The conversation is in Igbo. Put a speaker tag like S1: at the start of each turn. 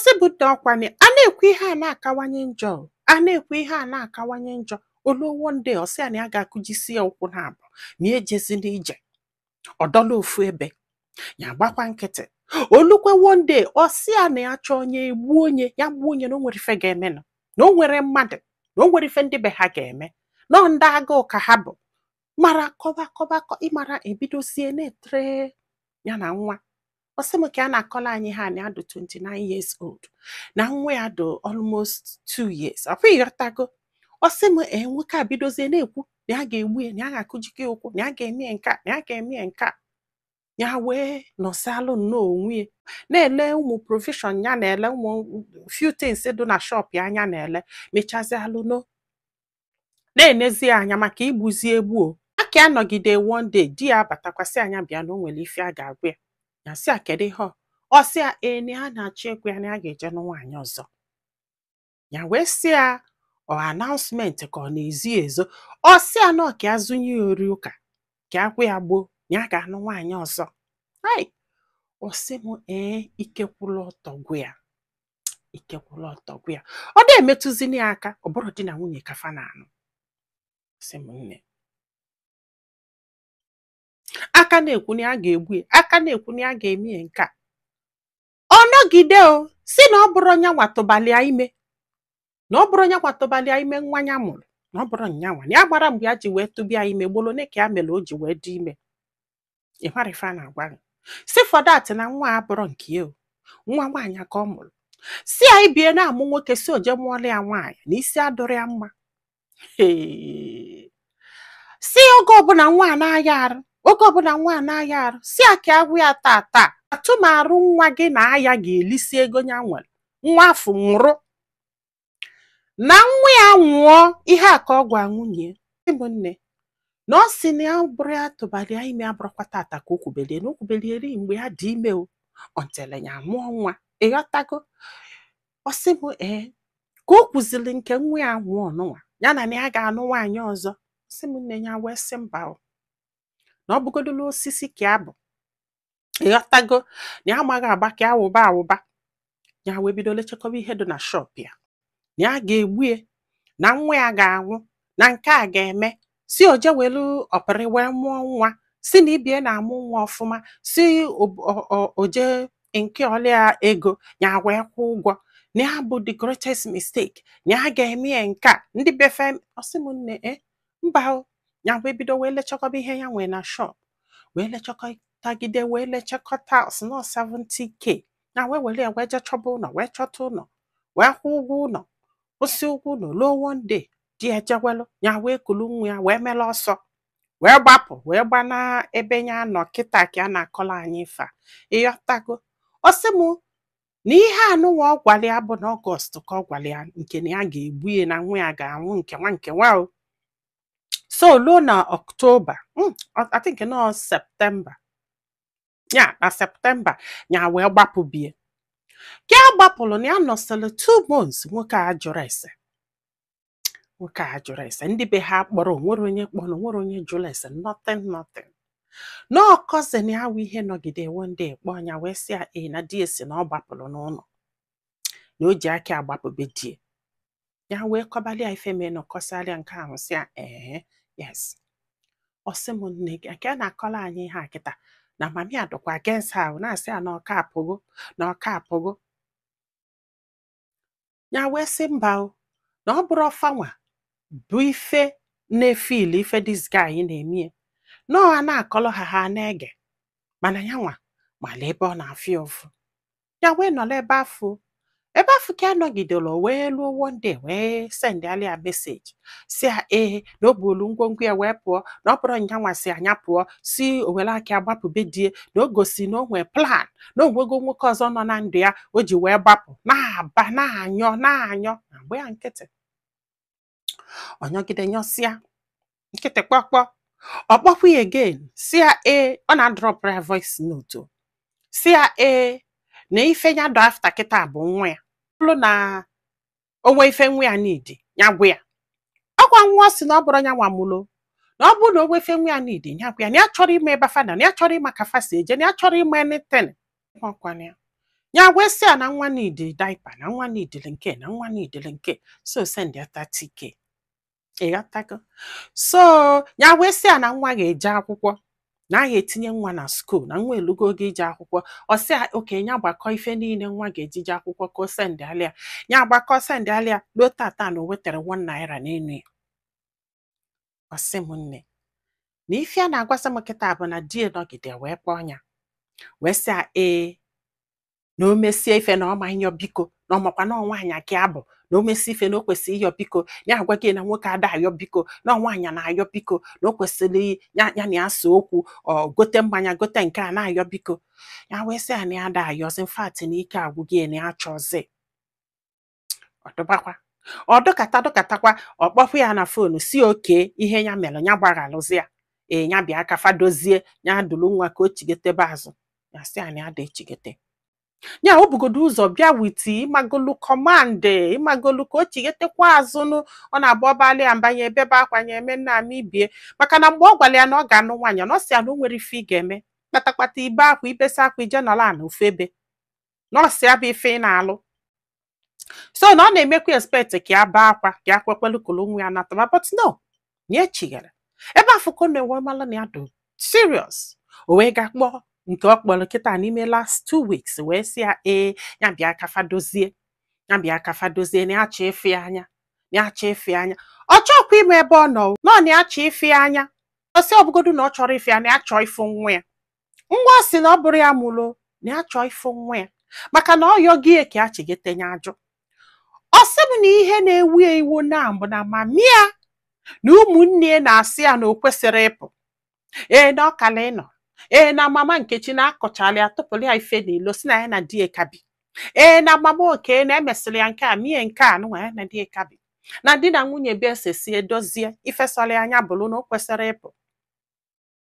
S1: Sị bụ na ọkwani a na-ekwu ihe a na-akawanye njọ o. A na-ekwu ihe a na-akawanye njọ. Oluo one day, ọ sị ya na ya ga-akụjisi ya ụkwụ na abụ ma ya ejezi n'ije ọdọla ofu ebe. Ya gbakwa nkịtị. Olukwe one day, ọ sị ya na ya chọọ onye egbu onye ya gbuo onye, na o nwere ife ga-emenụ, na o nwere mmadụ, na o nwere ife ndị be ha ga-eme nọ, ndị agụụ ka ha bụ mara kọba kọba ịmara ebidozie na-etere ya na nwa. Ọ sị m ka a na-akọla anyị ha na ya dị 29 years old, na nwa ya dị almost 2 years. Ọ kwa ịghọtago? Ọ sị m ee, nwoke a bidozie na-ekwu na ya ga-egbu ya, na ya ga-akụjike ya ụkwụ, na ya ga-eme ya nke a, na ya ga-eme ya nke a. Ya wee nọsalụ nnọọ onwe ya na-ele ụmụ provision ya, na-ele ụmụ few things dị na shop ya anya, na-ele mechazialụ no na-enezi ya anya maka igbuzi egbu o aka ya. Nọgide, one day di ya abatakwasị anya bịa na o nwere ife a ga-agwa ya. Ya sị ya kedu ihe ọ. Ọ sị ya ee, na ya na-achọ ịgwa ya na ya ga-eje nụ nwaanyị ọzọ. Ya wee sị ya ọ announcement ka ọ na-ezi ezo? Ọ sị ya nọ ka ya zụnye ya ori ụka ka ya gwa ya gboo na ya ga-anụ nwaanyị ọzọ. Hai, ọ sị m ee, ike kwụlụ ọtọ gwụ ya, ike kwụlụ ọtọ gwụ ya. Ọ na-emetụzini ya aka, ọ bụrụ di na nwunye ka fa na-anụ. Sị m nne, aka na-ekwu na ya ga-egbu ya, aka na-ekwu na ya ga-eme ya nke a. Ọ nọgide o si na ọ bụrụ nyanwa tụbalịa ime, na ọ bụrụ nyanwa tụbalịa ime nwa ya mụrụ, na ọ bụrụ nyanwa na ya gbara mgbe ya ji wee tụbịa ime gbolo one ka ya mere o ji wee dị ime. Ị mara ife a na-agwa gị, si for that na nwa a bụrụ nke ya o, nwa nwaanyị ka ọ mụrụ. Si ya ibie na-amụ nwoke, si oje mụọla ya nwaanyị na isi adụrụ ya mma. Hey. Si oge ọbụla nwa a na-aya arụ, oge ọbụla nwa a na-aya arụ, si ya ka agwụ ya taa taa atụmarụ nwa gị na aya ga-elisi ego ya nwere, nwa afọ nwụrụ na nwa ya nwụọ. Ihe a ka ọ gwa nwunye bụ nne na ọ sị na ya bụrụ ya tụbalịa ime abụrụkwa tata ka o kwubelie na o kwubelieri mgbe ya dị ime o ọntele ya mụọ nwa. Ịghọtago? Ọ sị m ee, ka o kwuzili nke nwa ya nwụọ ọnụnwa ya na na ya ga-anụ nwaanyị ọzọ. Sị m nne, ya wee sị mba o, na ọ bụgodolo osisi ka ya bụ, ịghọtago, na ya amaghị agba ka ya wụba awụba. Ya wee bido lechekọba ihe dị na shop ya, na ya ga-egbu ya, na nwa ya ga-anwụ, na nke a ga-eme. Si oje welu ọpịrị wee mụọ nwa, si na ibie na-amụ nwa ọfụma, si oje nke ọlịa ego ya wee kwụ ụgwọ, na ya bụ the greatest mistake, na ya ga-eme ya nke a ndị befe. Ọsị m nne e mba o. Ya wee bido wee lechakọba ihe ya nwee na shop, wee lechakọtagide, wee lechakọta ọsị nọ 70K. Ya wee were ya wee jee chọba ụlọ, wee chọta ụlọ, wee kwụ ụgwọ ụlọ, kwụsị ụgwọ ụlọ. Luo one day, di ya jewelu, ya wee kulu nwa ya wee mele ọsọ wee gbapụ, wee gbana ebe ya nọ kịta ka a na-akọrọ anyị ife a. Ịghọtago? Ọ sị m na ihe anụnwa ọ gwara ya bụ na August ka ọ gwara ya nke na ya ga-egbu ya, na nwa ya ga-anwụ, nke nwa nke nwa o. So luo na October, I think no September, ya na September ya wee gbapụ bie. Ka a gbapụrụ na ya nọsịrị 2 months, nwoke a jụrụ ese, nwoke a jụrụ ese ndị be ha kpọrọ, onwere onye kpọrọ, onwere onye jụrụ ese, nothing, nothing. Na cousin ya wụ ihe nọgide one day kpọọ ya wee sị ya ee, na di ya si na ọ gbapụrụ n'ụlọ, na o ji aka agbapụbe di ya. Wee kọbalị ya ife mee na kọsarịa nke ahụ, sị ya ee, yes. Ọ sị m nne gị nke a na-akọrọ anyị ihe a kịta na mummy ya dọkwa against ha, na-asị ya na ọka apụgo, na ọka apụgo. Ya wee sị mba o, na ọ bụrụ ọfanwa bụ ife na-efili ife this guy na-eme nọọ a na-akọrọ ha, ha na-ege, mana ya nwa mala ebe ọ na-afịa ụfụ. Ya wee nọrọ ebe afọ, ebe afọ ka a nọgidere wee luo one day, wee sendịalị ya message, si ya ee, na o buolu ngwongwo ya wee pụọ, na ọ bụrụ nyanwa si anya pụọ, si o were aka gbapụbe die, na o gosi na o nwee plan, na o nwego nwoke ọzọ nọ na ndụ ya o ji wee gbapụ, na-aba na-anyọ na-anyọ na mgbe ya nkịtị. Ọ nyọgide nyọsịa nkịtị kpọkpọ. Ọ kpọkwa ya again, si ya ee, ọ na-adrop ya voice note o. Si ya ee, na ife ya dọ after kịta bụ nwa ya bụrụ na o nwee ife nwa ya nidi ya gwa ya. Ọkwa nwa si na ọ bụrụ ya nwa mụlo, na ọ bụrụ na o nwee ife nwa ya nidi ya gwa ya, na ya chọrọ ime ebe fa na ya chọrọ ịma ka fa si eje, na ya chọrọ ime anything. Ọkwana ya Ya wee sị ya na nwa need diaper, na nwa needili nke, na nwa needili nke, so send ya 30K. Ịghọtago? So ya wee sị ya na nwa ga-eje akwụkwọ, na a ga-etinye nwa na school, na nwa elugo oge ije akwụkwọ. Ọ sị ya oke, ya gbakọ ife niile nwa ga-eji je akwụkwọ ka o send alịa. Ya gbakọ send alịa ruo tata na o wetara ₦1 n'elu ya. Ọ sị m nne, na ife a na-agwasị m kịta bụ na di ya nọgide wee kpọọ ya, wee sị ya ee, na o mesie ife na ọ ma ịyọ biko, na ọ makwa na ọ nwaanyị ka ya bụ, na o mesie ife na o kwesịrị ịyọ biko. Ya agwa gị na nwoke ada ayọ biko, na ọ nwaanyị na-ayọ biko, na o kwesịrị ya ya na ya so okwu, ọ gote mmanya, gote nke a na-ayọ biko. Ya wee sị ya na ya ada ayọzi, in fact na ike agwụghị ya, na ya chọzi. Ọ dụbakwa, ọ dụkata dụkatakwa, ọ kpọkwa ya na phone, si oke ihe ya mere, ya gbaghalụzi ya. Ee, ya bịa ka fadozie, ya dụrụ nwa ka o chigetebe azụ. Ya sị ya na ya da echigete. Ya o bugodo ụzọ bịa with ịmagolu command, ịmagolu ka o chigetekwa azụnụ. Ọ na-abụ ọbalị ya mbanye ebebe akwa, ya eme nna m ibie, maka na mgbe ọ gwara ya na ọ ga-anụ nwaanyị, na ọ sị ya na o nwere ife ị ga-eme kpatakpata, ibe akwa, ibesa akwa, ije nọrọ ala ofu ebe, na ọ sị ya bụ ife ị na-alụ. So na ọ na-emekwa expect ka ya bee akwa, ka ya kwekwelu kulu nwa ya nataba, but no, na echigara ebe afụkọ na-enwe malụ na ya dị serious. O wee ga kpọọ nke ọ kpọrọ kịta n'ime last 2 weeks, wee sị ya ee, ya bịa ka fadozie, ya bịa ka fadozie, na ya chọọ ịfụ ya anya, na ya chọọ ịfụ ya anya. Ọ chọọkwa ime ebe ọ nọ nọ, na ya chọọ ịfụ ya anya. Ọ sị ọbụgodu na ọ chọrọ ịfụ ya, na ya chọọ ịfụ nwa ya. Nwa ọ sị na ọ bụrụ ya mụrụ, na ya chọọ ịfụ nwa ya, maka na ọ yọghị ya ka ya chigete ya ajụ. Ọ sị m na ihe na-ewu ya iwu na mbụ na mummy ya na ụmụnne ya na-asị ya na o kwesịrị ịpụ, ee, na ọ kala ịnọ, ee, na mama Nkechi na-akọchala ya, tụpụrụ ya ife n'ilo, si na ya na di ya kabi, ee, na mama oke na emesịrị ya nke a mie nke a nụnwa, ya na di ya kabi, na di na nwunye bịa esesie dozie ifesọrọ ya anya bụrụ na o kwesịrị ịpụ.